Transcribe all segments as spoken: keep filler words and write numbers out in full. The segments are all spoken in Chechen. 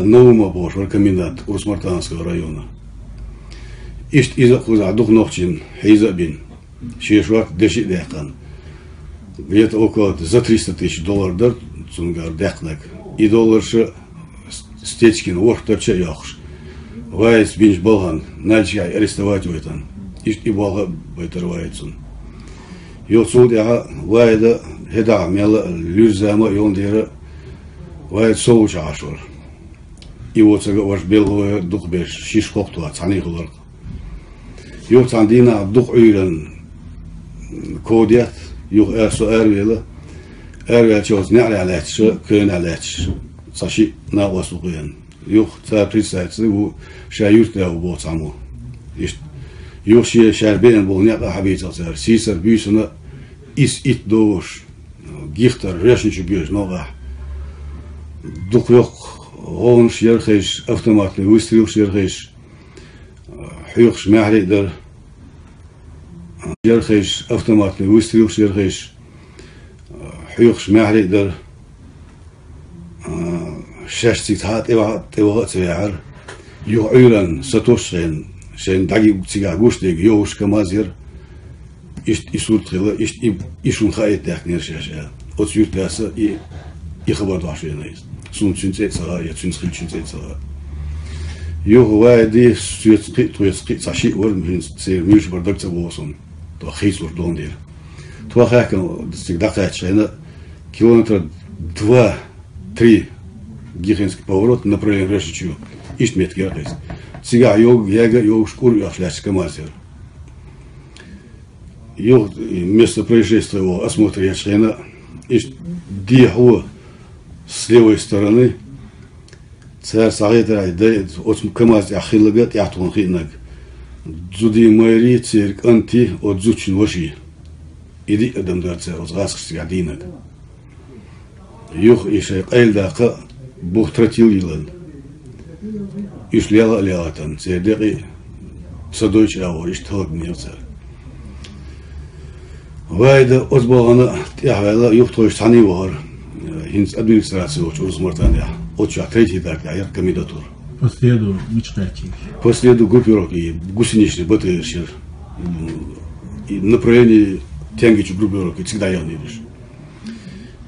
Наумов бохуш вара комендант Урус-Мартановского района. Иштта иза а кхузахь дукха нохчийн хьийза а бина, шен шорта деши а даьккхина. Где-то около за триста тысяч доллар дара цуьнгара даьккхинарг. И долларш Стечкин ворхӀ тарча а йоккхуш, Ваица бинчу балхана Нальчикехь арестовать вайтана. Иштта и болх а байтара Ваица цунна. Йо, цул тӀаьхьа Ваида хӀедагӀа мелла а луьра зама а йолу дера, Ваида совгӀаташ Ӏаш вара. И воцург а ваша белхалой дукха беш, шиш-кхокхо тоьхна цхьаьна хиларх. Юха цхьана дийнахь дукха Ӏуьйранна ков детта, юха ара со аравелла, араваьлча оцу неӀарехь лаьтташ, кевнехь лаьтташ, цхьа шиъ накъост ву кхоьллина. Юха цара представиться ву, ша юьртда ву боху цхьаммо. Иштта. Юха шен шаьш беана болу некъ а хьабийцира цара, сийсара буьйсанна, исс-итт довш, гихтара, реш чу боьжу новкъахь. Дукха йоккха гӀовгӀанаш яра хезаш, автоматный выстрелаш яра хезаш, хьоькхуш маьхьарий а дара. Яра хезаш, автоматный выстрелаш яра хезаш, хьоькхуш маьхьарий а дара. Шаьш цига цхьа а тӀеваха, тӀеваха а ца ваьхьара. Юха Ӏуьйранна сатосучу хенахь, шайна дӀаги цигахь гуш дерг йовхуш КамАЗ яра. Иштта и сурт хилла, иштта и, и шуна хаийта даьхкинера шаьш аьлла. Оцу юьртдас и, и хабар дохьуш веана иза. Суна цуьнан цӀе а ца хаьа, я цуьнца хиллачун цӀе а ца хаьа. Юха Ваиди, соьца кхин а, тхоьца кхин а цхьа шиъ вара, хӀинца церан муьлш бара дага ца боху суна. Тхо хийцалуш долу дела. Тхо хаьхкина цига дӀакхаьчча хенахь, километр два-три Гихинский поворот, направление Решичу, иштта меттиг яра иза. Цигахь йог-, яга а йогуш, кӀур а оьхуш лаьтташ КамАЗ яра. Юха место происшествия ваха осмотр ечу хенахь, иштта дехьо с левой стороны цара схьахетарехь, дай, оцу КамАЗ тӀехь хилларг а тӀехь тхуна хиънарг. Зудий майрий, церан кӀантий, оцу зудчун ваший. И диъ адам дара цара оцу гӀазкхашца дийнарг. Юха и шайн къайладаккха бух тротил йиллина. Уьш лела а лелатана, церан декъий а ца дойчу агӀор иштта хӀаллакдинера цара. Ваида оцу балхана тӀаьхьаваьлла, юха тхойша цхьаьний вахара, хӀинца администраци йолчу Урус-Мартанехь, оцу чохь третий этаж тӀехь яра комендатура. По следу мича кхаьчча? По следу группировки, гусеничный БТР яра. И направление тянгичу группировки цига дӀаяханера уьш.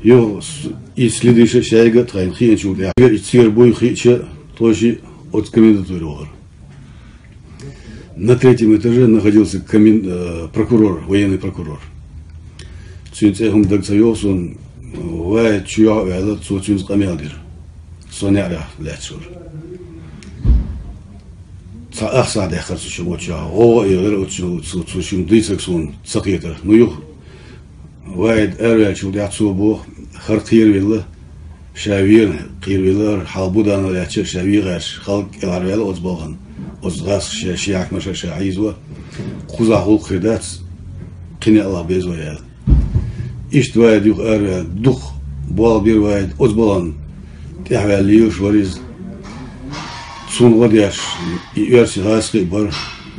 Юха с-, и следиша шайга а тхайна хиъначул тӀаьхьа, и церан буй хиъча, тхойшиъ оцу комендатуре вахара. На третьем этаже находился комен-, э, прокурор, военный прокурор. Цуьнан цӀе хӀума дага ца йогӀу суна, Ваид чу юьхь а ваьлла, цо цуьнца къамел дира. Со неӀарехь лаьтташ вара. Цхьа ах сахьт даьккхира цу чу, оцу чохь гӀовгӀа а йогӀура, оцу чу, цу, цу чу дийцарг суна ца кхетара. Ну, юха Ваид араваьллачул тӀаьхьа цо боху, хӀара кхеравелла, ша вена кхеравелла, хӀара хьал Буданов лаьтташ, ша вен гӀерташ, хӀаллак кӀелхьарваьлла оцу балхана. Оцу гӀазкхаша, шен хьаькамаша ша хьийзаво, кхузахь гӀуллакх хир дац, кхин некъ лаха беза вай аьлла. Иштта Ваид юха араваьлла, дукха болх бира Ваида, оцу балхана тӀаьхьаваьлла лелаш вара иза. Цунна гӀо деш, и оьрсийн гӀазкхий а бара,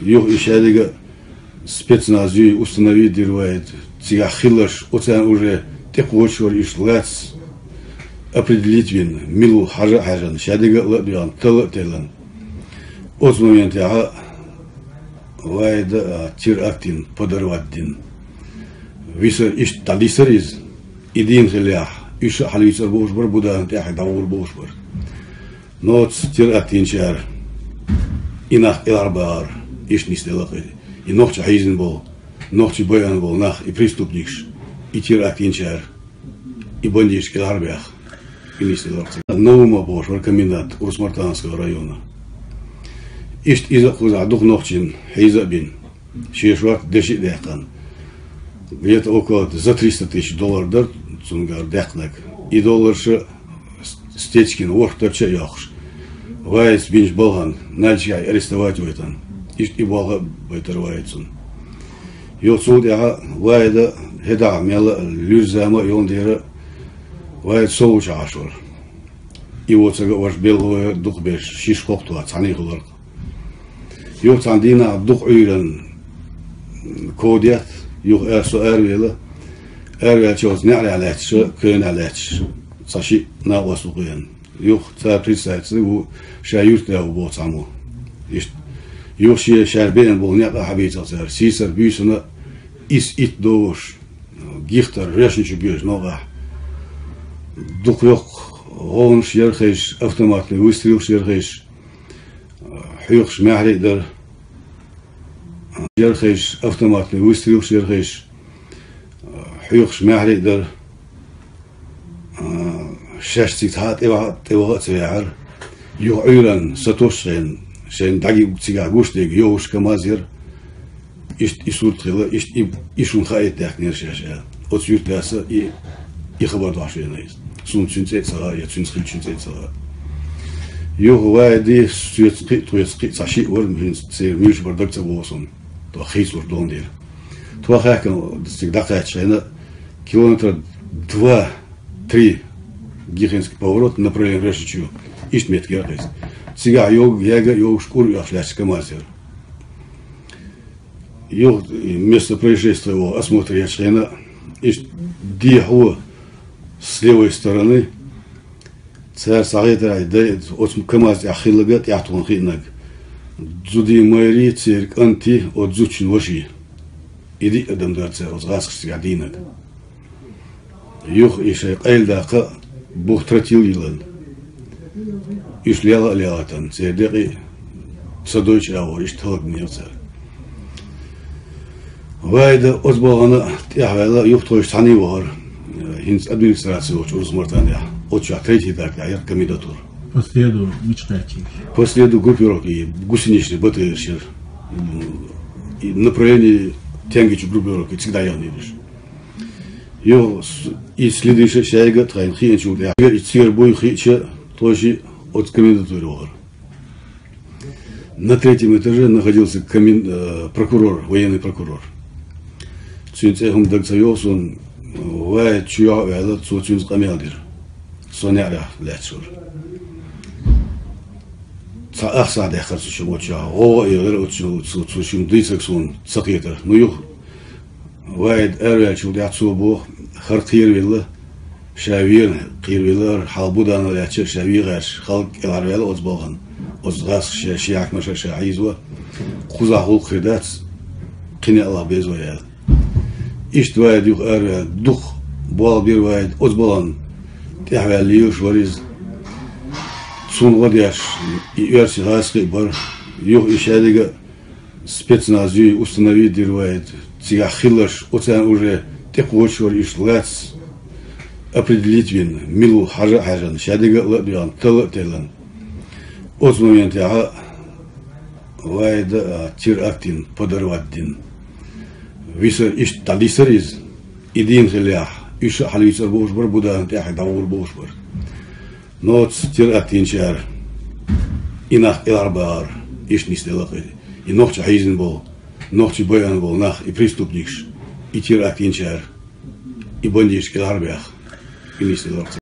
юха и шадерг а спецназ юй установить дира Ваида. Цигахь хилларш, оцарна уже тӀекхочуш вара, уьш лаьцна определить вина, мила ву хьажа а хьаьжна, шадерг а ла а доьгӀна, талла а теллина. Оцу моментехь Ваида а теракт йина, подорвать дина. Висар иштта дӀадисар иза. И дийна хиллехь, уьш а хьалавийцар бохуш бара, Буданов тӀаьхьа дӀагӀур бохуш бара. Но оцу теракт йинчара и нах кӀелхьарбахара, иштта нисделла кхин. И нохчий хьийзина болу, нохчий байина болу нах, и преступникаш, и теракт йинчара, и бандиташ кӀелхьарбаьхна, и нисделла кхин. Наумов бохуш вара комендант Урус-Мартановского района. Иштта иза а кхузахь дукха нохчийн хьийза а бина, шен шорта деши а даьккхина. Где-то около за триста тысяч доллар дара цуьнгара даьккхинарг. И долларш Стечкин ворхӀ тарча а йоккхуш, Ваица бинчу балхана Нальчикехь арестовать вайтана. Иштта и болх а байтара Ваица цунна. Йо, цул тӀаьхьа Ваида хӀедагӀа мелла а луьра зама а йолу дера, Ваида совгӀаташ Ӏаш вара. И воцург а ваша белхалой дукха беш, шиш-кхокхо тоьхна цхьаьна хиларх. Юха цхьана дийнахь дукха Ӏуьйранна ков детта, юха ара со аравелла, араваьлча оцу неӀарехь лаьтташ, кевнехь лаьтташ, цхьа шиъ накъост ву кхоьллина. Юха цар представиться ву ша юрта ву бо цхьаммо. Иштта. Юха шен шаьра беана болу некъ а хьабийцар цара. Сийсара буьйсанна ис итт долуш, гихтар вешна чу боьжу новкъахь. Дукха йоккха гӀовнаш яра хезаш, автоматный выстрелаш яра хезаш, хьоькхуш маьхьарий дара, яра хезаш, автоматный выстрелаш яра хезаш, хьоькхуш маьхьарий дара, шаьш цига хьа а тӀеваха, тӀеваха а ца ваьхьара. Юха Ӏуьйранна сатосучу хенахь, шайна дӀаги цигахь гуш дерг йогӀуш КамАЗ яра. Иштта и сурт хилла, иштта и, и шуна хаийта даьхкинера шаьш аьлла. Оцу юьртдас и, и хабар дохьуш веана иза. Суна цуьнан цӀе а ца хаьа, я цуьнца хиллачун цӀе а ца хаьа. Юха Ваиди, соьца кхин а, тхоьца кхин а цхьа шиъ вара, хӀинца церан муьлш бара дага ца боху суна. Тхо хийцалуш долу дела. Тхо хаьхкина цига дӀакхаьчча хенахь, километр два-три Гихинский поворот, направление Решичу, иштта меттиг яра иза. Цигахь йог, яга а йогуш, кӀур а оьхуш лаьтташ КамАЗ яра. Юха место происшествия ваха осмотр ечу хенахь, иштта дехьо с левой стороны цара схьахетарехь, дай, оцу КамАЗ тӀехь хилларг а тӀехь тхуна хиънарг. Зудин майрий, церан кӀантий, оцу зудчун ваший. И диъ адам дара цара оцу гӀазкхаша цигахь дийнарг. Юха и шайн къайладаккха бух тротил йиллина. Уьш лела а лелатан, церан декъий а ца дойчу агӀор иштта хӀаллакдинера цара. Ваида оцу балхана тӀаьхьаваьлла, юха тхойша цхьаьний вахара, хӀинца администраци йолчу урус мартан тӀехь. Оцу чохь третий дарг тӀехь яра комендатура. По следу мича кхаьччи? По следу группировки, гусеничный БТР яра. И направление Тенгичу группировки цига дӀаяхнера уьш. Юха с-, и следиша шайга а тхайна хиъначул тӀаьхьа, и церан буй хиъча, тхойшиъ оцу комендатуре вахара. На третьем этаже находился комен-, э, прокурор, военный прокурор. Цуьнан цӀе хӀума дага ца йогӀу суна, Ваид чу юьхь а ваьлла, цо цуьнца къамел дира. Со неӀарехь лаьтташ вара. Цхьа ах сахьт даьккхира цу чу, оцу чохь гӀовгӀа а йогӀира, оцу чу, цу, цу чу дийцарг суна ца кхетара. Ну, юха Ваид араваьллачул тӀаьхьа цо боху, хӀара кхеравелла, ша вена кхеравелла, хӀара хьал Будановна лаьттача ша вен гӀерташ, хӀаллак кӀелхьарваьлла оцу балхана, оцу гӀазкхаша, шен хьаькамаша ша хьийзаво, кхузахь гӀуллакх хир дац, кхин некъ лаха беза вай аьлла. Иштта Ваид юха араваьлла, дукха болх бира Ваида, оцу балхана тӀаьхьаваьлла лелаш вара иза. Цунна гӀо деш, и оьрсийн гӀазкхий а бара, юха и шадерг а спецназ юй установить дира Ваида. Цигахь хилларш, оцарна уже тӀекхочуш вара, иштта лаьцна определить вина, мила ву хьажа а хьаьжна, шадерг а ла а доьгӀна, талла а теллина. Оцу моментехь Ваида а теракт йина, подорвать дина. Висар иштта дӀадисар иза. И дийна хиллехь, уьш а хьалавийцар бохуш бара, Буданов тӀаьхьа дӀагӀур бохуш бара. Но оцу теракт йинчара и нах кӀелхьарбахар, иштта нисделла кхин. И нохчий хьийзина болу, нохчий байина болу нах, и преступникаш, и теракт йинчара, и бандиташ кӀелхьарбаьхна, и нисделла кхин.